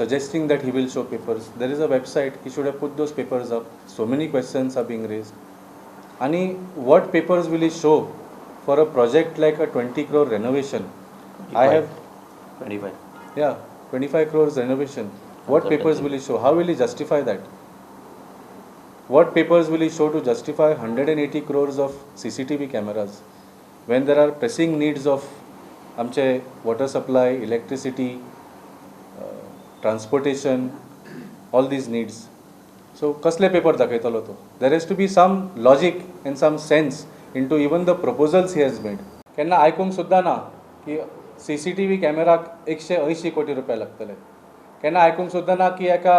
suggesting that he will show papers? There is a website. He should have put those papers up. So many questions are being raised. आणि what papers will he show for a project like a 20 crore renovation? I have 25. Yeah, 25 crores renovation. What papers will he show? How will he justify that? What papers will he show to justify 180 crores of CCTV cameras when there are pressing needs of आमचे water supply, electricity, transportation, all these needs? So कसले paper दाखयतलो तो? There has to be some logic and some sense into even the proposals he has made. केन्ना आयकूंक सुद्दां ना की CCTV कॅमेराक 180 कोटी रुपया लागतले. केन्ना आयकूंक सुद्दां ना की एका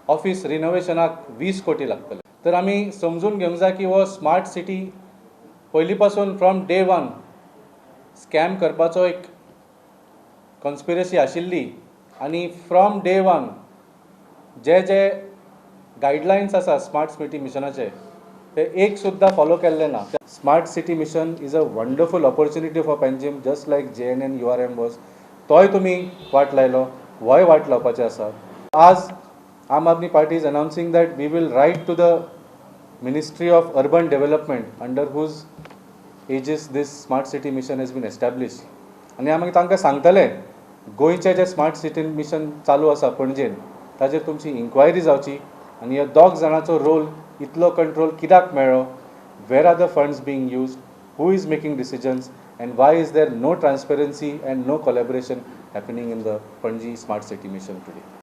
ऑफिस रिनोवेशनाक 20 कोटी लागतले. तर आमी समजून घेवंक जाय की हो स्मार्ट सिटी पयलीं पासून फ्रॉम डे वन स्कॅम करपाचो एक कॉन्स्पिरसी आशिल्ली आनी from day one J J guidelines आसा स्मार्ट सिटी मिशनाचे, ते एक सुद्दां फॉलो केल्ले ना. Smart City Mission is a wonderful opportunity for Panjim, just like JNNURM was. तोय तुमी वाट लायलो, होय वाट लावपाचें आसा. आज आम Aadmi party is announcing that we will write to the Ministry of Urban Development, under whose aegis this Smart City Mission has been established, आनी आमी तांकां सांगतले, गोंयचें जें स्मार्ट सिटी मिशन चालू आसा पणजेन, ताजेर तुमची इन्क्वायरी जावची आनी ह्या दोग जाणांचो रोल, इतलो कंट्रोल कित्याक मेळ्ळो, where are the funds being used, who is making decisions and why is there no transparency and no collaboration happening in the Panaji Smart City Mission today.